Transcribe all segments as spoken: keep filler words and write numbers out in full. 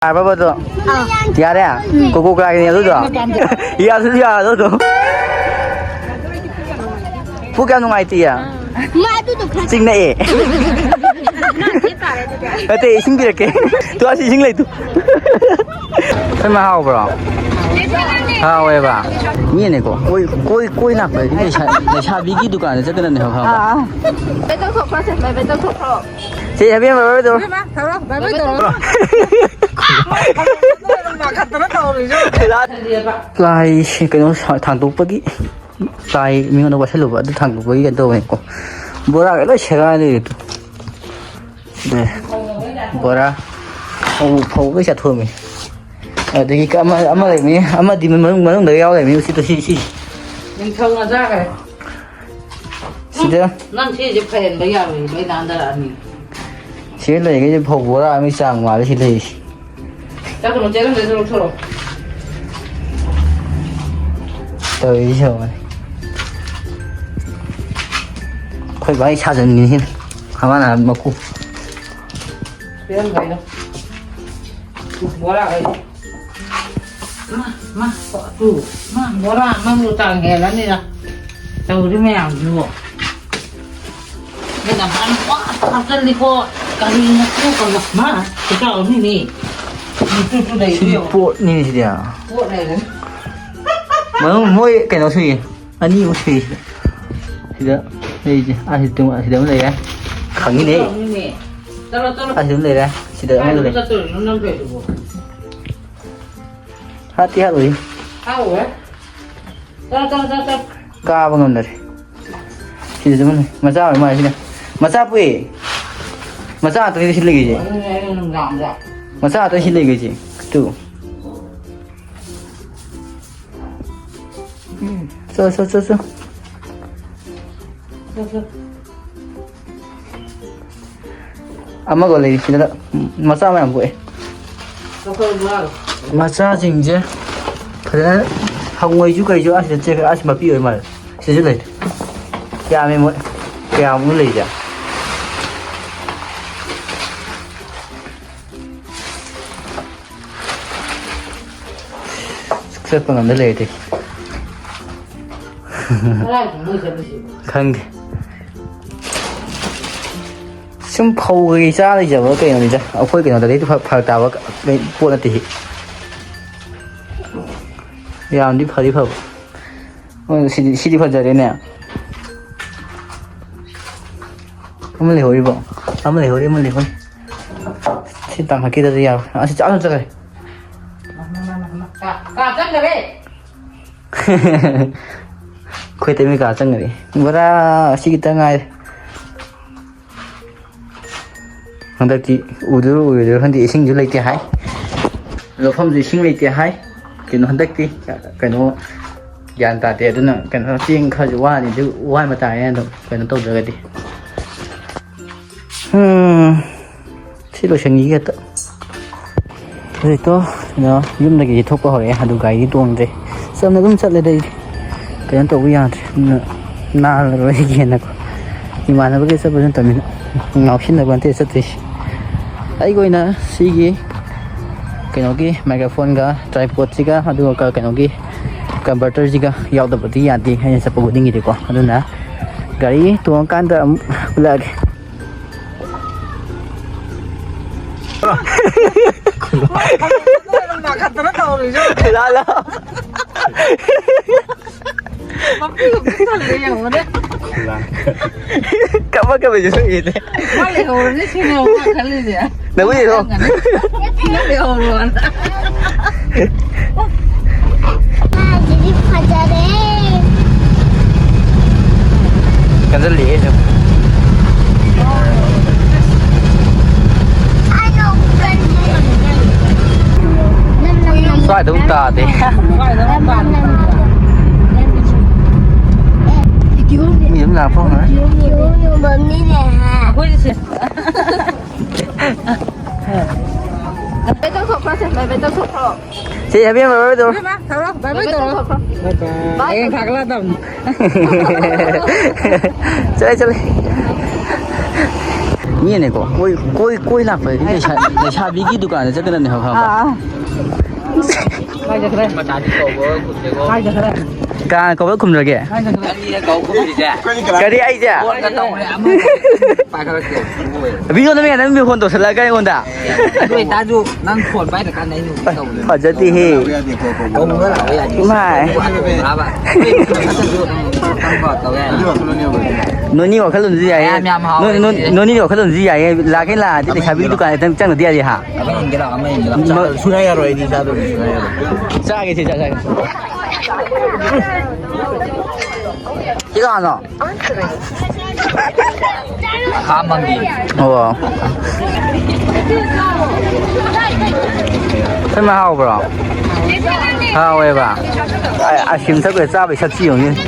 ꯌꯥꯔꯕꯕ ꯑꯗꯣ? ꯌꯥꯔꯦ? ꯀꯣꯀꯣ ꯀꯣꯂꯥꯒꯤꯅꯦ ꯑꯗꯨꯗꯣ? ꯌꯥꯗꯁꯨ ꯌꯥꯔꯗꯣ ꯑꯗꯨꯝ꯫ ꯄꯨꯛ ꯌꯥꯝ ꯅꯨꯡꯉꯥꯏꯇꯤꯌꯦ꯫ ꯃꯥ ꯑꯗꯨꯗꯣ ꯈꯔ ꯆꯤꯡꯅꯛꯑꯦ꯫ ꯅꯠꯇꯦ, ꯏꯁꯤꯡ ꯄꯤꯔꯛꯀꯦ꯫ ꯇꯨ, ꯑꯁꯤ ꯏꯁꯤꯡ ꯂꯩꯇꯨ꯫ ꯏꯃꯥ, ꯍꯥꯎꯕ꯭ꯔꯣ? ꯍꯥꯎꯋꯦꯕ꯫ ꯃꯤꯅꯦꯀꯣ, ꯀꯣꯏ, ꯀꯣꯏ, ꯀꯣꯏ ꯂꯥꯛꯄꯗꯤ ꯂꯩꯁꯥ-, ꯂꯩꯁꯥꯕꯤꯒꯤ ꯗꯨꯀꯥꯟꯗ ꯆꯠꯀꯗꯕꯅꯦ ꯍꯥꯏꯕ, ꯈꯪꯉꯕ? ꯑꯥ꯫ ꯕꯦꯇꯜ ꯊꯣꯛꯈ꯭ꯔꯣ, ꯁꯦ, ꯕꯦꯇꯜ ꯊꯣꯛꯈ꯭ꯔꯣ꯫ ꯁꯤ ꯍꯦꯄꯤ ꯕꯥꯔꯗꯦ ꯇꯧꯔꯣ꯫ ꯏꯕꯦꯝꯃ, ꯊꯧꯔꯣ, ꯕꯥꯏ ꯕꯥꯏ ꯇꯧꯔꯣ꯫ ꯂꯥꯏ ꯀꯩꯅꯣ ꯁꯥ-, ꯊꯥꯡꯗꯣꯛꯄꯒꯤ, ꯂꯥꯏ ꯃꯤꯉꯣꯟꯗ ꯋꯥꯁꯜꯂꯨꯕ ꯑꯗꯨ ꯊꯥꯡꯗꯣꯛꯄꯒꯤ ꯀꯩꯅꯣ ꯇꯧꯕꯅꯤꯀꯣ꯫ ꯕꯣꯔꯥꯒ ꯂꯣꯏ ꯁꯦꯒꯥꯏ ꯂꯩꯔꯦ ꯇꯨ꯫ ꯑꯗ ꯕꯣꯔꯥ ꯐꯧ, ꯐꯧ ꯂꯣꯏ ꯆꯥꯊꯣꯛꯑꯝꯃꯤ꯫ ꯑꯗꯒꯤ ꯑꯃ, ꯑꯃ ꯂꯩꯕꯅꯤ, ꯑꯃꯗꯤ ꯃꯅꯨꯡ, ꯃꯅꯨꯡꯗ ꯌꯥꯎ ꯂꯩꯕꯅꯤ꯫ ꯎꯁꯤꯠꯇꯣ ꯁꯤ, ꯁꯤ꯫ ꯅꯤꯡꯊꯧꯅ ꯆꯥꯈ꯭ꯔꯦ꯫ ꯁꯤꯗ꯫ ꯅꯪ ꯁꯤꯁꯦ ꯐꯩꯍꯟꯕ ꯌꯥꯔꯣꯏ, ꯂꯣꯏ ꯅꯥꯟꯊꯔꯛꯑꯅꯤ꯫ ꯁꯤ ꯂꯩꯔꯤꯈꯩꯁꯦ ꯐꯧ ꯕꯣꯔꯥ ꯑꯃꯒꯤ ꯆꯥꯡ ꯃꯥꯜꯂꯦ ꯁꯤ ꯂꯩꯔꯤꯁꯦ꯫ ꯆꯥꯛ ꯊꯣꯡꯕ ꯆꯦꯔꯪꯗꯩꯗ ꯂꯧꯊꯣꯔꯛꯑꯣ꯫ ꯇꯧꯔꯤꯁꯦ ꯌꯦꯡꯉꯣꯅꯦ꯫ ꯑꯩꯈꯣꯏ ꯕꯥꯏ ꯁꯥꯖꯟꯒꯤꯅꯤ꯫ ꯃꯥꯅ ꯃꯀꯨ꯫ ꯆꯦꯔꯪꯗꯩꯗ꯫ ꯕꯣꯔꯥꯈꯩꯗꯣ꯫ ꯃꯥ, ꯃꯥ, ꯇꯨ, ꯃꯥ, ꯕꯣꯔꯥ ꯑꯃꯃꯨꯛ ꯆꯥꯡ ꯍꯦꯜꯂꯅꯤꯗ꯫ ꯇꯧꯔꯤ ꯃꯌꯥꯝꯁꯤꯕꯨ꯫ ꯃꯤꯅ ꯃꯥꯅ ꯄꯪꯍꯥꯞ ꯍꯥꯞꯆꯜꯂꯤꯀꯣ꯫ ꯀꯔꯤꯅꯣ ꯈꯪꯗꯦ꯫ ꯃꯥ, ꯈꯨꯆꯥꯎ ꯑꯃꯅꯤ꯫ ꯃꯇꯨꯁꯨ ꯂꯩ, ꯁꯤꯗꯤ ꯌꯦꯡꯉꯣ꯫ ꯄꯣꯠꯅꯤꯅꯦ ꯁꯤꯗꯤ꯫ ꯄꯣꯠ ꯂꯩꯔꯦ꯫ ꯃꯅꯨꯡ ꯃꯣꯏ ꯀꯩꯅꯣ ꯁꯨꯏ꯫ ꯑꯅꯤꯃꯨꯛ ꯁꯨꯏ ꯁꯤꯗ꯫ ꯁꯤꯗ ꯂꯩꯔꯤꯁꯦ꯫ ꯑꯥ, ꯁꯤꯗ, ꯁꯤꯗ ꯑꯃ ꯂꯩꯔꯦ꯫ ꯈꯪꯉꯤꯅꯦ꯫ ꯈꯨꯆꯥꯎ ꯑꯃꯅꯤ꯫ ꯆꯠꯂꯣ, ꯆꯠꯂꯣ꯫ ꯑꯥ, ꯁꯤꯗ ꯑꯃ ꯂꯩꯔꯦ꯫ ꯁꯤꯗ ꯑꯃ ꯀꯥꯏꯗ ꯂꯩꯔꯦ꯫ ꯆꯠꯇꯣꯏꯅꯣ ꯅꯪ ꯇꯧꯔꯤꯗꯨꯕꯣ? ꯍꯥꯠꯇꯤ ꯍꯥꯠꯂꯣꯏ꯫ ꯍꯥꯠꯂꯣꯏ꯫ ꯆꯠꯂꯣ, ꯆꯠꯂꯣ, ꯆꯠꯂꯣ, ꯆꯠꯂꯣ꯫ ꯀꯥꯕ ꯉꯝꯗꯔꯦ꯫ ꯁꯤꯗꯁꯨ ꯑꯃ ꯂꯩ꯫ ꯃꯆꯥ ꯑꯣꯏꯔ ꯃꯥꯜꯂꯦ ꯁꯤꯅ꯫ ꯃꯆꯥ ꯄꯣꯛꯏ꯫ ꯃꯆꯥ ꯉꯥꯛꯇꯅꯤ ꯁꯤ ꯂꯩꯒꯩꯁꯦ꯫ ꯑꯗꯨꯅꯦ ꯑꯩꯅ ꯅꯨꯡꯗꯥꯡꯗ꯫ ꯃꯆꯥ ꯉꯥꯛꯇꯅꯤ ꯁꯤ ꯂꯩꯒꯩꯁꯦ꯫ ꯇꯨ꯫ ꯎꯝ꯫ ꯆꯣ, ꯆꯣ, ꯆꯣ, ꯆꯣ꯫ ꯆꯣ, ꯆꯣ꯫ ꯑꯃꯒ ꯂꯩꯔꯤ ꯁꯤꯗ ꯃꯆꯥ ꯃꯌꯥꯝ ꯄꯣꯛꯑꯦ꯫ ꯃꯆꯥꯁꯤꯡꯁꯦ ꯐꯖꯅ ꯍꯉꯣꯏꯁꯨ ꯀꯩꯁꯨ ꯑꯁꯤꯗ ꯆꯦꯛ ꯑꯁꯤ ꯃꯄꯤ ꯑꯣꯏ ꯃꯥꯜꯂꯦ꯫ ꯁꯤꯁꯨ ꯂꯩ꯫ ꯌꯥꯝꯃꯦ ꯃꯣꯏ꯫ ꯀꯌꯥꯃꯨꯛ ꯂꯩꯁꯦ? ꯆꯠꯄ ꯉꯝꯗ ꯂꯩꯔꯗꯤ꯫ ꯈꯪꯗꯦ꯫ ꯁꯨꯝ ꯐꯧ ꯀꯩꯀꯩ ꯆꯥ ꯂꯩꯖꯕ ꯀꯩꯅꯣꯅꯤꯗ꯫ ꯑꯩꯈꯣꯏ ꯀꯩꯅꯣꯗꯗꯤ ꯐ-, ꯐꯔꯛ ꯇꯥꯕ ꯄꯣꯠ ꯅꯠꯇꯦ ꯁꯤ꯫ ꯌꯥꯝꯗꯤ ꯐꯗꯤ ꯐꯕ꯫ ꯑꯣ, ꯁꯤꯗꯤ, ꯁꯤꯗꯤ ꯐꯖꯔꯦꯅꯦ꯫ ꯑꯃ ꯂꯩꯍꯧꯔꯤꯕꯣ? ꯑꯃ ꯂꯩꯍꯧꯔꯤ, ꯑꯃ ꯂꯩꯍꯧꯔꯤ꯫ ꯁꯤ ꯇꯥꯡꯈꯠꯈꯤꯗ꯭ꯔꯗꯤ ꯌꯥꯔꯣꯏ꯫ ꯑꯁꯤ ꯆꯥꯛ ꯆꯠꯈ꯭ꯔꯦ꯫ ꯀꯥ, ꯀꯥ ꯆꯪꯈ꯭ꯔꯦ꯫ ꯑꯩꯈꯣꯏ ꯇꯩꯃ ꯀꯥ ꯆꯪꯈ꯭ꯔꯦ꯫ ꯕꯣꯔꯥ ꯑꯁꯤ ꯈꯤꯇꯪ ꯉꯥꯏꯔꯦ꯫ ꯍꯟꯗꯛꯇꯤ ꯎꯗꯣꯏꯔꯣ ꯎꯔꯣꯏꯗꯣꯏꯔꯣ ꯈꯪꯗꯦ, ꯏꯁꯤꯡꯁꯨ ꯂꯩꯇꯦ ꯍꯥꯏ, ꯂꯧꯐꯝꯁꯨ ꯏꯁꯤꯡ ꯂꯩꯇꯦ ꯍꯥꯏ꯫ ꯀꯩꯅꯣ ꯍꯟꯗꯛꯇꯤ ꯀꯩꯅꯣ ꯒ꯭ꯌꯥꯟ ꯇꯥꯗꯦ꯫ ꯑꯗꯨꯅ ꯀꯩꯅꯣ ꯆꯦꯡ ꯈꯔꯁꯨ ꯋꯥꯅꯤ, ꯑꯗꯨ ꯋꯥꯟꯕ ꯇꯥꯔꯦ ꯑꯗꯨꯝ ꯀꯩꯅꯣ ꯇꯧꯗ꯭ꯔꯒꯗꯤ꯫ ꯎꯝ, ꯁꯤ ꯂꯣꯏꯁꯟꯈꯤꯒꯦ ꯍꯦꯛꯇ꯫ ꯍꯧꯖꯤꯛꯇꯣ ꯀꯩꯅꯣ ꯌꯨꯝꯗꯒꯤ ꯊꯣꯛꯄ ꯍꯧꯔꯛꯑꯦ, ꯑꯗꯨ ꯒꯥꯔꯤꯗꯤ ꯇꯣꯡꯗ꯭ꯔꯦ꯫ ꯆꯝꯅ ꯑꯗꯨꯝ ꯆꯠꯂꯦꯗ ꯑꯩꯗꯤ꯫ ꯀꯩꯅꯣ ꯇꯧꯕ ꯌꯥꯗ꯭ꯔꯦ, ꯑꯗꯨꯅ ꯅꯥꯜꯂꯔꯣꯏꯒꯦꯅꯀꯣ꯫ ꯏꯃꯥꯟꯅꯕꯒ ꯆꯠꯄꯁꯨ ꯅꯠꯇꯕꯅꯤꯅ ꯉꯥꯎꯁꯤꯟꯅꯕ ꯅꯠꯇꯦ ꯆꯠꯇꯣꯏꯁꯦ꯫ ꯑꯩꯒꯤ ꯑꯣꯏꯅ ꯁꯤꯒꯤ ꯀꯩꯅꯣꯒꯤ ꯃꯥꯏꯀ꯭ꯔꯣꯐꯣꯟꯒ ꯇ꯭ꯔꯥꯏꯄꯣꯠꯁꯤꯒ ꯑꯗꯨꯒ ꯀ-, ꯀꯩꯅꯣꯒꯤ ꯀꯟꯚꯔꯇꯔꯁꯤꯒ ꯌꯥꯎꯗꯕꯗꯤ ꯌꯥꯗꯦ ꯑꯩꯅ ꯆꯠꯄ ꯈꯨꯗꯤꯡꯒꯤꯗꯤꯀꯣ꯫ ꯑꯗꯨꯅ ꯒꯥꯔꯤ ꯇꯣꯡꯉꯀꯥꯟꯗ ꯑꯃꯨꯛ ꯎꯠꯂꯛꯑꯒꯦ꯫ ꯅꯥꯀꯠꯇꯅ ꯇꯧꯔꯤꯁꯦ꯫ ꯂꯥꯜꯂꯣ꯫ ꯃꯄꯤ ꯑꯝꯇ ꯊꯜꯂꯦ ꯌꯦꯡꯉꯨꯅꯦ꯫ ꯀꯞꯄ ꯀꯞꯄꯁꯨ ꯊꯣꯛꯏꯅꯦ꯫ ꯃꯥ ꯂꯩꯍꯧꯔꯅꯤ ꯁꯤꯅꯦꯕ ꯃꯥ ꯈꯜꯂꯤꯁꯦ꯫ ꯅꯪꯕꯨꯗꯤ ꯊꯣꯛ꯫ ꯅꯪ ꯂꯩꯍꯧꯔꯣꯅ꯫ ꯁꯤꯗꯤ ꯐꯖꯔꯦ꯫ ꯀꯟꯖꯜꯂꯛꯑꯦ ꯁꯨꯝ꯫ ꯁ꯭ꯋꯥꯏꯗ ꯑꯃꯨꯛ ꯇꯥꯗꯦ꯫ ꯃꯤ ꯑꯗꯨꯝ ꯂꯥꯛꯄ ꯍꯧꯅꯔꯦ꯫ ꯑꯩꯈꯣꯏꯁꯦ꯫ ꯕꯥꯏ ꯕꯥꯏ ꯇꯧꯊꯣꯛꯈ꯭ꯔꯣꯁꯦ, ꯕꯥꯏ ꯕꯥꯏ ꯇꯧꯊꯣꯛꯈ꯭ꯔꯣ꯫ ꯁꯤ ꯍꯦꯄꯤ ꯕꯥꯏ ꯕꯥꯏ ꯇꯧꯔꯣ꯫ ꯏꯕꯦꯝꯃ, ꯊꯧꯔꯣ, ꯕꯥꯏ ꯕꯥꯏ ꯇꯧꯔꯣ꯫ ꯕꯥꯏ ꯕꯥꯏ꯫ ꯍꯌꯦꯡ ꯊꯥꯒꯠꯂꯛꯑꯗꯝꯅꯤ꯫ ꯆꯠꯂꯦ, ꯆꯠꯂꯦ꯫ ꯃꯤꯅꯦꯀꯣ, ꯀꯣꯏ ꯀꯣꯏ ꯀꯣꯏ ꯂꯥꯛꯄꯗꯤ ꯂꯩꯁꯥ- ꯂꯩꯁꯥꯕꯤꯒꯤ ꯗꯨꯀꯥꯟꯗ ꯆꯠꯀꯗꯕꯅꯦ, ꯈꯪꯉꯕ? ꯑꯥ꯫ ꯀꯥꯏ ꯆꯠꯈ꯭ꯔꯦ? ꯀꯥꯏ ꯆꯠꯈ꯭ꯔꯦ? ꯀꯅꯥ ꯀꯧꯕ ꯈꯨꯝꯗ꯭ꯔꯒꯦ? ꯀꯥꯏ ꯆꯠꯈ꯭ꯔꯦ? ꯀꯔꯤ, ꯑꯩꯁꯦ? ꯐꯣꯟꯒ ꯇꯧꯔꯦ, ꯑꯃ ꯄꯥꯏꯈꯠꯂꯛꯇꯦ꯫ ꯚꯤꯗꯤꯑꯣ ꯅꯝꯃꯤ ꯀꯥꯟꯗ ꯅꯪ ꯐꯣꯟ ꯇꯧꯁꯜꯂꯛꯑꯒ ꯑꯩꯉꯣꯟꯗ꯫ ꯑꯗꯨ ꯑꯣꯏꯇꯥꯔꯁꯨ ꯅꯪ ꯐꯣꯟ ꯄꯥꯏꯗ꯭ꯔꯀꯥꯟꯗ ꯑꯩ ꯅꯨꯡꯕꯤ ꯇꯧꯕꯅꯦ꯫ ꯐꯖꯗꯦꯍꯦ꯫ ꯀꯧꯕꯒ ꯂꯥꯛꯑꯣ ꯌꯥꯗꯦ꯫ ꯏꯃꯥꯏ꯫ ꯀꯧꯕꯒ ꯂꯥꯛꯑꯣ ꯌꯥꯗꯦ꯫ ꯅꯣꯏꯅꯤ ꯋꯥꯈꯜꯂꯣꯟꯁꯤ ꯌꯥꯏꯌꯦ꯫ ꯃꯌꯥꯝ ꯌꯥꯝ ꯍꯥꯎꯋꯦ ꯅꯣꯏ-, ꯅꯣꯏ-, ꯁꯤꯁꯦ꯫ ꯅꯣꯏꯅꯤ ꯋꯥꯈꯜꯂꯣꯟꯁꯤ ꯌꯥꯏꯌꯦ꯫ ꯂꯥꯛꯀꯦ ꯂꯥꯛꯑꯗꯤ ꯂꯩꯁꯥꯕꯤꯒꯤ ꯗꯨꯀꯥꯟꯗ ꯆꯪ-, ꯆꯪꯗꯗꯤ ꯌꯥꯗꯦ ꯍꯥ? ꯑꯃ ꯌꯦꯡꯒꯦ ꯂꯥꯛꯑꯣ, ꯑꯃ ꯌꯦꯡꯒꯦ ꯂꯥꯛꯑꯣ꯫ ꯃ-, ꯆꯥꯗꯕ ꯁꯨꯡꯌꯥ ꯌꯥꯔꯣꯏ ꯑꯩꯗꯤ, ꯆꯥꯗꯕ ꯁꯨꯡꯌꯥ ꯌꯥꯔꯣꯏ꯫ ꯆꯥꯒꯦ ꯁꯦ, ꯆꯥ-, ꯆꯥꯒꯦ꯫ ꯁꯤ ꯀꯅꯥꯅꯣ? ꯈꯥ ꯃꯪꯒꯤ꯫ ꯑꯣ꯫ ꯏꯃꯥ ꯍꯥꯎꯕ꯭ꯔꯣ? ꯍꯥꯎꯋꯦꯕ꯫ ꯑ-, ꯑꯥꯏꯁ ꯀ꯭ꯔꯤꯝ ꯊꯛꯄꯗ ꯆꯥꯕꯩ ꯁꯛꯊꯤ ꯌꯦꯡꯉꯨꯅꯦ꯫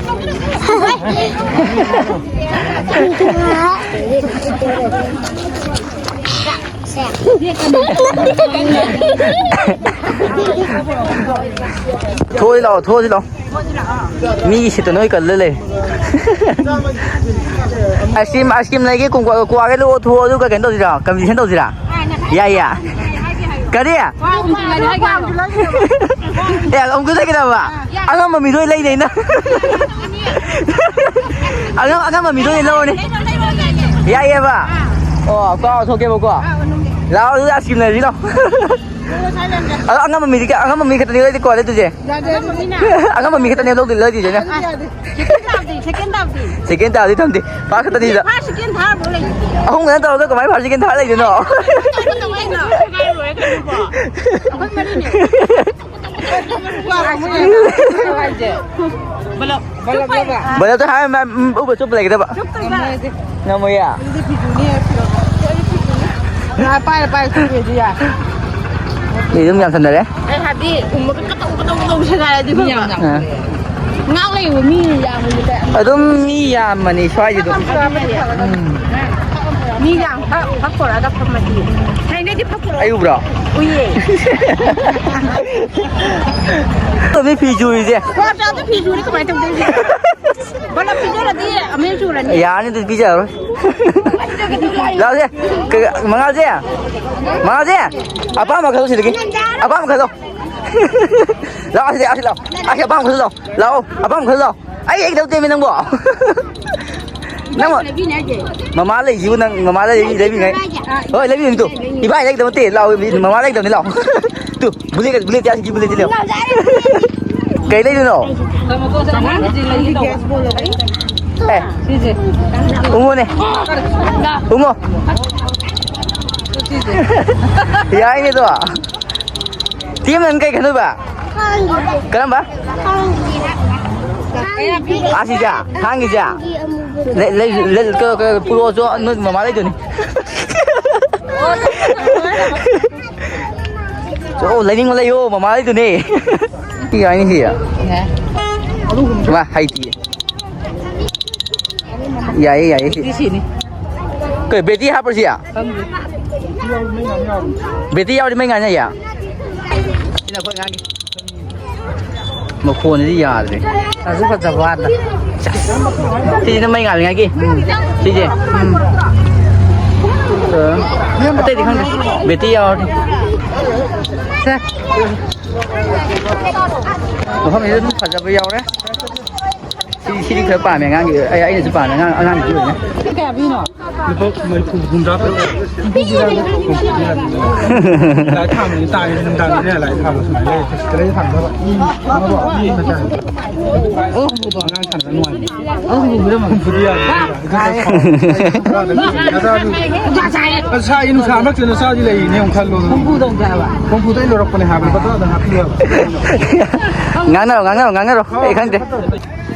ꯊꯣꯛꯑꯁꯤ ꯂꯥꯛꯑꯣ, ꯊꯣꯛꯑꯁꯤ ꯂꯥꯛꯑꯣ꯫ ꯃꯤꯒꯤ ꯁꯤꯠꯇ ꯅꯣꯏ ꯀꯜꯂ ꯂꯩ꯫ ꯑꯥꯏꯁ ꯀ꯭ꯔꯤꯝ, ꯑꯥꯏꯁ ꯀ꯭ꯔꯤꯝ ꯂꯩꯒꯦ, ꯀꯣꯡꯀ꯭ꯋꯥ-, ꯀ꯭ꯋꯥꯒ ꯂꯩꯔꯛꯑꯣ, ꯊꯣꯛꯑꯣ, ꯑꯗꯨꯒ ꯀꯩꯅꯣ ꯇꯧꯁꯤꯔꯣ? ꯀꯝꯄꯤꯇꯤꯁꯟ ꯇꯧꯁꯤꯔꯥ? ꯌꯥꯏ, ꯌꯥꯏ꯫ ꯀꯔꯤ? ꯑꯦ, ꯑꯃꯨꯛꯀ ꯂꯩꯒꯗꯕ? ꯑꯉꯝꯕ ꯃꯤꯗꯣ ꯑꯣꯏ ꯂꯩꯅꯦ ꯑꯩꯅ꯫ ꯑꯉꯝ-, ꯑꯉꯝꯕ ꯃꯤꯗꯣ ꯑꯣꯏ ꯂꯧꯔꯅꯤ꯫ ꯌꯥꯏꯌꯦꯕ? ꯑꯣ, ꯀ꯭ꯋꯥ ꯊꯣꯛꯀꯦꯕꯀꯣ꯫ ꯂꯥꯛꯑꯣ, ꯑꯗꯨꯗꯤ ꯑꯥꯏꯁ ꯀ꯭ꯔꯤꯝ ꯂꯩꯔꯁꯤ ꯂꯥꯛꯑꯣ꯫ ꯑꯗꯣ ꯑꯉꯝꯕ ꯃꯤꯗꯤ ꯀ-, ꯑꯉꯝꯕ ꯃꯤ ꯈꯛꯇꯅꯤ ꯂꯩꯗꯤ ꯀꯣ ꯂꯩꯗꯣꯏꯁꯦ꯫ ꯌꯥꯗꯦ, ꯑꯗꯨꯗꯤ꯫ ꯑꯉꯝꯕ ꯃꯤ ꯈꯛꯇꯅꯦ ꯂꯧꯗꯣꯏ ꯂꯩꯗꯣꯏꯁꯦ ꯑꯩꯅ꯫ ꯑꯗꯨꯗꯤ ꯌꯥꯗꯦ꯫ ꯁꯦꯀꯦꯟ ꯇꯥꯕꯗꯤ, ꯁꯦꯀꯦꯟ ꯇꯥꯕꯗꯤ꯫ ꯁꯦꯀꯦꯟ ꯇꯥꯕꯗꯤ ꯊꯝꯗꯦ꯫ ꯐꯥꯔꯁ ꯈꯛꯇꯅꯤꯗ꯫ ꯐꯥꯔꯁ ꯁꯦꯀꯦꯟ ꯊꯥꯔ ꯂꯣꯏ ꯂꯩꯗꯨꯗꯤ꯫ ꯑꯍꯨꯝ ꯈꯛꯇ ꯇꯧꯔꯒ ꯀꯃꯥꯏꯅ ꯐꯥꯔꯁ ꯁꯦꯀꯦꯟ ꯊꯥꯔ ꯂꯩꯗꯣꯏꯅꯣ? ꯀꯩꯅꯣ? ꯑꯩꯈꯣꯏ ꯃꯔꯤꯅꯦ꯫ ꯕꯂꯞ꯫ ꯕꯂꯞ ꯂꯧꯕ? ꯕꯂꯞꯇꯣ ꯍꯥꯏꯔ ꯃꯥ, ꯎꯝ, ꯎꯕ ꯆꯨꯞꯄ ꯂꯩꯒꯗꯕ꯫ ꯆꯨꯞꯇꯣꯏꯕ꯫ ꯉꯝꯃꯣꯏꯌꯦ꯫ ꯑꯗꯨꯗꯤ ꯐꯤꯖꯨꯅꯤ ꯍꯥꯏꯔ ꯄꯤꯔꯛꯑꯣ꯫ ꯉꯥ ꯄꯥꯏꯔ ꯄꯥꯏꯔ ꯆꯨꯞꯄꯦ ꯑꯗꯨ ꯌꯥꯏ꯫ ꯃꯤ ꯑꯗꯨꯝ ꯌꯥꯝꯁꯟꯅꯔꯦ꯫ ꯑꯩ ꯍꯥꯏꯗꯤ ꯎꯝꯕꯒ ꯀꯇꯧ ꯀꯇꯧ ꯀꯇꯧ ꯁꯦꯒꯥꯏꯔꯗꯤ ꯃꯤ ꯌꯥꯝ ꯐꯕ꯫ ꯌꯥꯝ ꯑꯥ꯫ ꯉꯥꯛ ꯂꯩꯌꯦꯕ ꯃꯤ ꯌꯥꯝꯕꯁꯦ ꯀꯌꯥ ꯑꯗꯨꯝ ꯃꯤ ꯌꯥꯝꯕꯅꯤ ꯁ꯭ꯋꯥꯏꯁꯤꯗ꯫ ꯎꯝ꯫ ꯃꯤ ꯌꯥꯝ ꯐꯛ-, ꯐꯛ ꯄꯨꯔꯛꯑꯒ ꯐꯝꯃꯗꯤ꯫ ꯍꯩꯅꯗꯤ ꯐꯛ ꯄꯨꯔꯛꯑꯣ꯫ ꯑꯩ ꯎꯕ꯭ꯔꯣ? ꯎꯏꯌꯦ꯫ ꯃꯤ ꯐꯤ ꯁꯨꯔꯤꯁꯦ꯫ ꯋꯥ ꯆꯥꯗ ꯐꯤ ꯁꯨꯔꯤ ꯀꯃꯥꯏꯅ ꯇꯧꯗꯣꯏꯅꯣ? ꯄꯨꯂꯞ ꯄꯤꯖꯔꯗꯤ ꯑꯃꯦꯟ ꯁꯨꯔꯅꯤ꯫ ꯌꯥꯔꯅꯤ, ꯑꯗꯨꯗꯤ ꯄꯤꯖꯔꯔꯣꯏ꯫ ꯂꯥꯛꯑꯣꯁꯦ꯫ ꯀꯩ-, ꯃꯉꯥꯜꯁꯦ꯫ ꯃꯉꯥꯜꯁꯦ꯫ ꯑꯄꯥꯝꯕ ꯈꯜꯂꯣ ꯁꯤꯗꯒꯤ꯫ ꯑꯄꯥꯝꯕ ꯈꯜꯂꯣ꯫ ꯂꯥꯛꯑꯣ ꯁꯤꯗ, ꯑꯁꯤ ꯂꯥꯛꯑꯣ꯫ ꯑꯁꯤ ꯑꯄꯥꯝꯕ ꯈꯜꯂꯣ ꯂꯥꯛꯑꯣ꯫ ꯂꯥꯛꯑꯣ, ꯑꯄꯥꯝꯕ ꯈꯜꯂꯣ ꯂꯥꯛꯑꯣ꯫ ꯑꯩ ꯍꯦꯛ ꯂꯧꯗꯦꯃꯤ ꯅꯪꯕꯣ꯫ ꯅꯪ ꯂꯩꯕꯤꯅꯦ ꯍꯥꯏꯁꯦ꯫ ꯃꯃꯥ ꯂꯩꯁꯤꯕꯨ ꯅꯪ ꯃꯃꯥ ꯂꯩ-, ꯂꯩꯕꯤꯉꯥꯏ꯫ ꯍꯣꯏ, ꯂꯩꯕꯤꯅꯤ ꯇꯨ꯫ ꯏꯕꯥꯏ ꯂꯩꯗꯕ ꯅꯠꯇꯦ, ꯂꯥꯛꯑꯣ, ꯃꯃꯥ ꯂꯩꯗꯕꯅꯤ, ꯂꯥꯛꯑꯣ꯫ ꯇꯨ, ꯕꯨꯂꯦꯠ, ꯕꯨꯂꯦꯠ, ꯑꯁꯤꯒꯤ ꯕꯨꯂꯦꯠꯁꯤ ꯂꯥꯛꯑꯣ꯫ ꯀꯩ ꯂꯩꯗꯣꯏꯅꯣ? ꯑꯦ꯫ ꯁꯤꯁꯦ꯫ ꯎꯪꯉꯣꯅꯦ꯫ ꯎꯪꯉꯣ꯫ ꯁꯤꯁꯦ꯫ ꯌꯥꯏꯅꯦ ꯑꯗꯣ꯫ ꯇꯦꯝ, ꯅꯪ ꯀꯩ ꯈꯟꯗꯣꯏꯕ? ꯀꯔꯝꯕ? ꯑꯥ, ꯁꯤꯁꯦ? ꯊꯥꯡꯒꯤꯁꯦ? ꯂꯩ-, ꯂꯩ-, ꯂꯩ-, ꯀ-, ꯀ-, ꯄꯨꯔꯛꯑꯣꯁꯨ ꯅꯣꯏ ꯃꯃꯥ ꯂꯩꯗꯨꯅꯤ꯫ ꯑꯣ, ꯂꯩꯅꯤꯡꯕ ꯂꯩꯌꯣ, ꯃꯃꯥ ꯂꯩꯗꯨꯅꯦ꯫ ꯁꯤ ꯌꯥꯏꯅꯦ, ꯁꯤ꯫ ꯌꯥꯏ꯫ ꯃꯥ ꯍꯩꯇꯤꯌꯦ꯫ ꯌꯥꯏꯌꯦ, ꯌꯥꯏꯌꯦ, ꯁꯤ꯫ ꯁꯤ ꯁꯤꯅꯤ꯫ ꯀꯩ, ꯕꯦꯇꯤ ꯍꯥꯞꯄ꯭ꯔꯣ ꯁꯤ? ꯈꯪꯗꯦ꯫ ꯕꯦꯇꯤ ꯌꯥꯎꯔꯗꯤ ꯃꯩ ꯉꯥꯟ ꯌꯥꯏꯌꯦ? ꯁꯤꯅ ꯑꯩꯈꯣꯏ ꯑꯉꯥꯡꯒꯤ꯫ ꯃꯈꯣꯟꯁꯤꯗꯤ ꯌꯥꯗ꯭ꯔꯦ꯫ ꯐꯁꯨ ꯐꯖꯕ ꯋꯥꯗ꯫ ꯁꯤꯁꯤꯅ ꯃꯩ ꯉꯥꯜꯂꯤꯉꯥꯏꯒꯤ꯫ ꯁꯤꯁꯦ꯫ ꯎꯝ꯫ ꯑ, ꯑꯇꯩꯗꯤ ꯈꯪꯗꯦ꯫ ꯕꯦꯇꯤ ꯌꯥꯎꯔꯗꯤ꯫ ꯁꯦ꯫ ꯃꯐꯝꯁꯤꯗ ꯑꯗꯨꯝ ꯐꯖꯕ ꯌꯥꯎꯔꯦ꯫ ꯁꯤ, ꯁꯤꯗꯤ ꯈꯔ ꯄꯥꯝꯃꯦ ꯑꯉꯥꯡꯒꯤ꯫ ꯑꯩ, ꯑꯩꯅꯁꯨ ꯄꯥꯝꯃꯦ ꯑꯉꯥꯡ, ꯑꯉꯥꯡꯒꯤꯗꯤ ꯑꯣꯏꯅ꯫ ꯀꯌꯥ ꯄꯤꯅꯣ? ꯂꯨꯄꯥ ꯃꯔꯤꯐꯨ, ꯍꯨꯝꯗ꯭ꯔꯥ ꯇꯔꯨꯛ꯫ ꯂꯥꯏꯠ ꯊꯥꯟꯕꯗꯤ ꯇꯥꯡꯉꯦ, ꯅꯨꯡꯗꯥꯡꯗꯅꯦ ꯂꯥꯏꯠ ꯊꯥꯟꯕ ꯁꯨꯃꯥꯏꯅ ꯂꯩꯌꯦ꯫ ꯁꯤꯗꯩꯗ ꯊꯥꯟꯗꯕ꯫ ꯃꯤ, ꯃꯤ ꯃꯆꯥ꯫ ꯑꯉꯥꯡ ꯁꯥꯟꯅꯕ ꯅꯨꯡꯉꯥꯏꯕꯅꯦ꯫ ꯍꯨꯝꯐꯨꯗꯤ ꯌꯥꯗꯦ꯫ ꯅꯆꯥꯗꯤ, ꯅꯆꯥꯗꯤ ꯂꯩꯔꯤꯅꯦ, ꯑꯃꯨꯛ ꯈꯜꯂꯣ꯫ ꯍꯨꯝꯐꯨꯗ ꯑꯩ ꯂꯧꯔꯛꯄꯅꯦ ꯍꯥꯏꯕ, ꯂꯨꯄꯥ ꯇꯔꯥꯗꯪ ꯍꯥꯞꯄꯤꯌꯨ ꯍꯥꯏꯕ꯫ ꯉꯥꯡꯅꯔꯣ, ꯉꯥꯡꯅꯔꯣ, ꯉꯥꯡꯅꯔꯣ꯫ ꯑꯩ ꯈꯪꯗꯦ꯫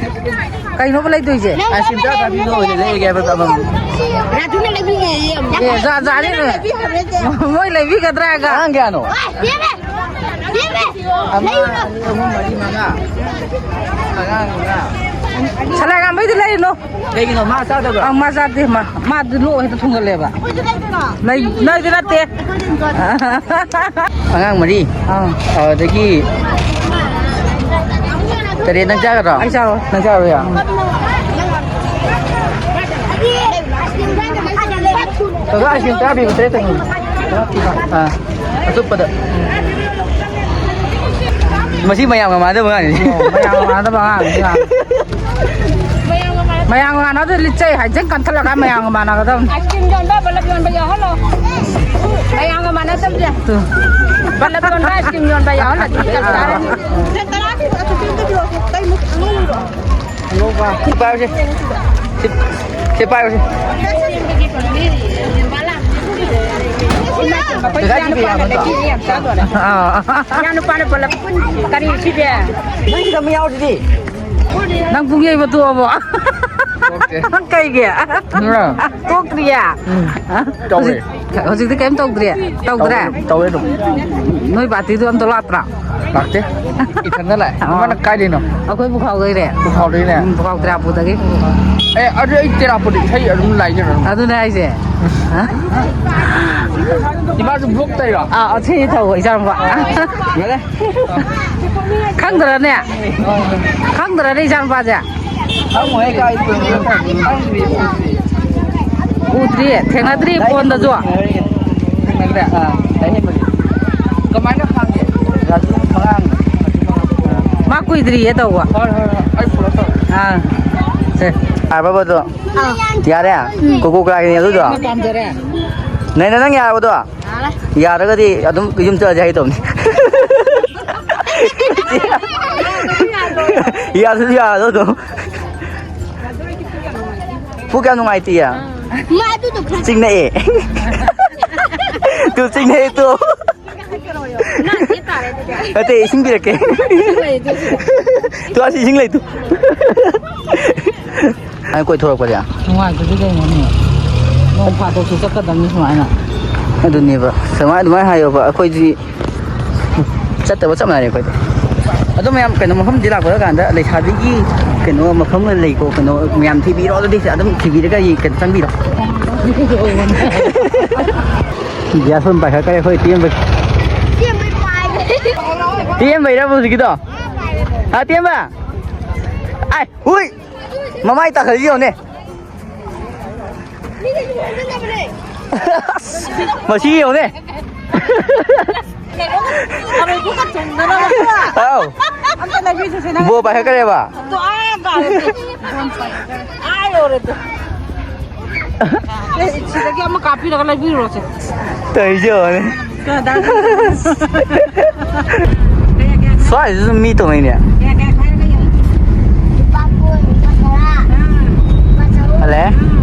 ꯀꯩꯅꯣꯕ ꯂꯩꯗꯣꯏꯁꯦ? ꯑꯥꯏꯁ ꯀ꯭ꯔꯤꯝ ꯆꯥ ꯆꯥꯕꯤ ꯂꯣꯏꯔꯦ, ꯂꯩꯔꯒꯦ ꯍꯥꯏꯕ ꯑꯃ꯫ ꯔꯥꯖꯨꯅ ꯂꯩꯕꯤꯒꯦ꯫ ꯑꯦ, ꯖꯥ-, ꯖꯥꯔꯤ ꯂꯣꯏꯔꯦ꯫ ꯃꯣꯏ ꯂꯩꯕꯤꯒꯗ꯭ꯔꯥꯒ? ꯑꯉꯥꯡ ꯀꯌꯥꯅꯣ? ꯑꯣꯏ, ꯄꯤꯔꯝꯃꯦ꯫ ꯄꯤꯔꯝꯃꯦ꯫ ꯑꯃ, ꯂꯩꯔꯨꯔꯣ꯫ ꯑꯅꯤ, ꯑꯍꯨꯝ, ꯃꯔꯤ, ꯃꯉꯥ꯫ ꯑꯉꯥꯡ ꯃꯉꯥ꯫ ꯁꯂꯥꯒꯥꯝꯕꯩꯗꯤ ꯂꯩꯔꯨꯅꯨ꯫ ꯀꯩꯒꯤꯅꯣ? ꯃꯥ ꯆꯥꯗꯕ꯭ꯔꯣ? ꯑꯪ, ꯃꯥ ꯆꯥꯗꯦ꯫ ꯃꯥ, ꯃꯥꯗꯤ ꯂꯣꯛ ꯍꯦꯛꯇ ꯊꯨꯡꯒꯜꯂꯦꯕ꯫ ꯅꯣꯏ, ꯅꯣꯏꯗꯤ ꯅꯠꯇꯦ꯫ ꯑꯉꯥꯡ ꯃꯔꯤ꯫ ꯑꯥ꯫ ꯑꯗꯒꯤ ꯇꯔꯦꯠ ꯅꯪ ꯆꯥꯒꯗ꯭ꯔꯣ? ꯑꯩ ꯆꯥꯔꯣꯏ꯫ ꯅꯪ ꯆꯥꯔꯣꯏ? ꯎꯝ꯫ ꯀꯀꯥ, ꯑꯥꯏꯁ ꯀ꯭ꯔꯤꯝ ꯇꯔꯥ ꯄꯤꯕ ꯇꯔꯦꯠꯇ ꯄꯤꯕ꯫ ꯑꯥ, ꯑꯆꯨꯞꯄꯗ꯫ ꯃꯁꯤ ꯃꯌꯥꯝꯒ ꯃꯥꯟꯅꯗꯕ ꯑꯉꯥꯡꯅꯤ꯫ ꯑꯣ, ꯃꯌꯥꯝꯒ ꯃꯥꯟꯅꯗꯕ ꯑꯉꯥꯡꯅꯤ꯫ ꯃꯌꯥꯝꯒ ꯃꯥꯟꯅꯗꯕ ꯂꯤꯠꯆꯩ ꯍꯥꯏꯖꯟ ꯀꯟꯊꯠꯂꯒ ꯃꯌꯥꯝꯒ ꯃꯥꯟꯅꯒꯗꯕꯅꯤ꯫ ꯑꯥꯏꯁ ꯀ꯭ꯔꯤꯝ ꯌꯣꯟꯕ ꯕꯂꯞ ꯌꯣꯟꯕ ꯌꯥꯎꯍꯜꯂꯣ꯫ ꯃꯌꯥꯝꯒ ꯃꯥꯟꯅꯗꯕꯁꯦ꯫ ꯇꯨ꯫ ꯕꯂꯞ ꯌꯣꯟꯕ ꯑꯥꯏꯁ ꯀ꯭ꯔꯤꯝ ꯌꯣꯟꯕ ꯌꯥꯎꯍꯜꯂꯗꯤ ꯆꯞ ꯆꯥꯔꯅꯤ꯫ ꯁꯤ ꯄꯥꯏꯌꯨꯁꯦ꯫ ꯁꯤ, ꯁꯤ ꯄꯥꯏꯌꯨꯁꯦ꯫ ꯑꯩꯈꯣꯏ ꯏꯆꯥꯅꯨꯄꯥꯅ ꯂꯩꯕꯤꯔꯤ ꯌꯥꯝ ꯆꯥꯗꯣꯔꯦ꯫ ꯑꯥ꯫ ꯏꯆꯥꯅꯨꯄꯥꯅ ꯄꯨꯂꯞ ꯀꯔꯤ ꯁꯤꯗꯤ? ꯅꯪ ꯁꯤꯗ ꯑꯃ ꯌꯥꯎꯔꯤꯁꯤꯗꯤ꯫ ꯅꯪ ꯄꯨꯡ ꯌꯩꯕ ꯇꯣꯛꯑꯕꯣ? ꯇꯣꯛꯇꯦ꯫ ꯀꯩꯒꯤ? ꯎꯝ꯫ ꯇꯣꯛꯇ꯭ꯔꯤꯌꯦ? ꯎꯝ꯫ ꯇꯧꯋꯦ꯫ ꯍꯧꯖꯤꯛ ꯍꯧꯖꯤꯛꯇꯤ ꯀꯩꯝ ꯇꯧꯗ꯭ꯔꯤ? ꯇꯧꯗ꯭ꯔꯦ? ꯇꯧꯋꯦ ꯑꯗꯨꯝ꯫ ꯅꯣꯏ ꯕꯥꯇꯤꯗꯨ ꯑꯝꯇ ꯂꯥꯛꯇ꯭ꯔꯥ? ꯂꯥꯛꯇꯦ꯫ ꯏꯊꯟꯗ ꯂꯥꯛꯑꯦ꯫ ꯑꯥ꯫ ꯃꯥꯅ ꯀꯥꯏꯗꯩꯅꯣ? ꯑꯩꯈꯣꯏ ꯄꯨꯈꯥꯎꯗꯩꯅꯦ꯫ ꯄꯨꯈꯥꯎꯗꯩꯅꯦ? ꯎꯝ, ꯄꯨꯈꯥꯎ ꯇꯔꯥꯄꯨꯗꯒꯤ꯫ ꯑꯦ, ꯑꯗꯨ ꯑꯩ ꯆꯦꯔꯥꯄꯨꯗ ꯏꯁꯩ ꯑꯗꯨꯝ ꯂꯥꯏꯖꯔ ꯑꯗꯨꯝ꯫ ꯑꯗꯨꯅꯦ ꯍꯥꯏꯁꯦ꯫ ꯏꯃꯥꯁꯨ ꯕ꯭ꯂꯣꯛ ꯇꯧꯔꯤꯔꯣ? ꯑꯥ, ꯑꯁꯤ ꯊꯧꯕ ꯏꯆꯥꯅꯨꯄꯥ꯫ ꯌꯥꯔꯦ꯫ ꯈꯪꯗ꯭ꯔꯅꯦ? ꯈꯪꯗ꯭ꯔꯅꯦ ꯏꯆꯥꯅꯨꯄꯥꯁꯦ? ꯈꯪꯉꯣꯏꯍꯦ, ꯀꯥꯏ ꯄꯨꯔꯛꯄꯅꯣ ꯈꯪꯗ꯭ꯔꯤ, ꯈꯪꯗ꯭ꯔꯤ꯫ ꯎꯗ꯭ꯔꯤ, ꯊꯦꯡꯅꯗ꯭ꯔꯤ ꯐꯣꯟꯗꯁꯨ꯫ ꯊꯦꯡꯅꯗ꯭ꯔꯦ? ꯑꯥ, ꯂꯥꯏꯔꯤꯛ ꯍꯩꯕꯒꯤ꯫ ꯀꯃꯥꯏꯅ ꯈꯥꯡꯒꯦ? ꯔꯥꯖꯨ ꯃꯉꯥꯡ꯫ ꯃꯥ ꯀꯨꯏꯗ꯭ꯔꯤꯌꯦ ꯇꯧꯕ꯫ ꯍꯣꯏ, ꯍꯣꯏ, ꯍꯣꯏ, ꯑꯩ ꯐꯣꯂꯣ ꯇꯧꯔꯦ꯫ ꯑꯥ, ꯁꯦ꯫ ꯌꯥꯔꯕꯕ ꯑꯗꯣ? ꯑꯥ꯫ ꯌꯥꯔꯦ? ꯎꯝ꯫ ꯀꯣꯀꯣ ꯀꯣꯂꯥꯒꯤꯅꯦ ꯑꯗꯨꯗꯣ? ꯃꯥ ꯄꯥꯝꯖꯔꯦ꯫ ꯅꯦꯅꯦ, ꯅꯪ ꯌꯥꯔꯕꯗꯣ? ꯌꯥꯔꯦ꯫ ꯌꯥꯔꯒꯗꯤ ꯑꯗꯨꯝ ꯌꯨꯝ ꯆꯠꯂꯁꯦ ꯍꯥꯏꯒꯦ ꯇꯧꯕꯅꯤ꯫ ꯌꯥꯗ꯭ꯔꯁꯨ ꯌꯥꯔꯗꯧꯗꯣ꯫ ꯄꯨꯛ ꯌꯥꯝ ꯅꯨꯡꯉꯥꯏꯇꯤꯌꯦ꯫ ꯃꯥ ꯑꯗꯨꯗꯣ ꯈꯔ ꯆꯤꯛꯅꯛꯑꯦ꯫ Two ꯆꯤꯛꯅꯛꯑꯦ two. ꯅꯠꯇꯦ, ꯏꯁꯤꯡ ꯄꯤꯔꯛꯀꯦ꯫ ꯇꯨ ꯑꯁꯤ ꯏꯁꯤꯡ ꯂꯩ ꯇꯨ꯫ ꯑꯩ ꯀꯣꯏꯊꯣꯔꯛꯄꯁꯦ꯫ ꯅꯨꯡꯉꯥꯏꯇꯗꯤ ꯀꯩꯅꯣꯅꯦ? ꯅꯣꯡ ꯐꯥꯗꯣꯛꯁꯨ ꯆꯠꯀꯗꯕꯅꯤ ꯁꯨꯃꯥꯏꯅ꯫ ꯑꯗꯨꯅꯦꯕ꯫ ꯁꯨꯃꯥꯏ-, ꯑꯗꯨꯃꯥꯏꯅ ꯍꯥꯏꯌꯣꯕ꯫ ꯑꯩꯈꯣꯏꯗꯤ ꯆꯠꯇꯕ ꯆꯞ ꯃꯥꯟꯅꯔꯦ ꯑꯩꯈꯣꯏꯗꯤ꯫ ꯑꯗꯣ ꯃꯌꯥꯝ ꯀꯩꯅꯣ ꯃꯐꯝꯗꯤ ꯂꯥꯛꯄꯗ ꯀꯥꯟꯗ ꯂꯩꯁꯥꯕꯤꯒꯤ ꯀꯩꯅꯣ ꯃꯐꯝ ꯂꯩꯀꯣ, ꯀꯩꯅꯣ ꯃꯌꯥꯝ ꯊꯤꯕꯤꯔꯣ, ꯑꯗꯨꯗꯤ ꯑꯗꯨꯝ ꯊꯤꯕꯤꯔꯒ ꯑꯩ ꯀꯩꯅꯣ ꯆꯪꯕꯤꯔꯣ꯫ ꯒ꯭ꯌꯥꯁ ꯑꯣꯏꯅ ꯄꯥꯏꯈꯠꯈ꯭ꯔꯦ ꯑꯩꯈꯣꯏ ꯇꯦꯟꯕꯒꯤ꯫ ꯇꯦꯟꯕꯩꯔꯕ ꯍꯧꯖꯤꯛꯀꯤꯗꯣ? ꯍꯥ, ꯇꯦꯟꯕ? ꯑꯥꯏ, ꯍꯨꯏ! ꯃꯃꯥꯏ ꯇꯥꯈꯠꯂꯤ ꯌꯦꯡꯉꯨꯅꯦ꯫ ꯃꯤꯅ ꯌꯣꯟꯒꯗꯕꯅꯦ꯫ ꯃꯁꯤ ꯌꯦꯡꯉꯨꯅꯦ꯫ ꯑꯥꯎ꯫ ꯕꯣ ꯄꯥꯏꯈꯠꯈ꯭ꯔꯦꯕ꯫ ꯁꯤꯗꯒꯤ ꯑꯃ ꯀꯥꯞꯄꯤꯔꯒ ꯂꯩꯕꯤꯔꯨꯔꯣꯁꯦ꯫ ꯇꯧꯔꯤꯁꯦ ꯌꯦꯡꯉꯨꯅꯦ꯫ ꯁ꯭ꯋꯥꯏꯁꯤꯁꯨ ꯃꯤ ꯇꯣꯡꯉꯤꯅꯦ꯫ ꯍꯜꯂꯦ꯫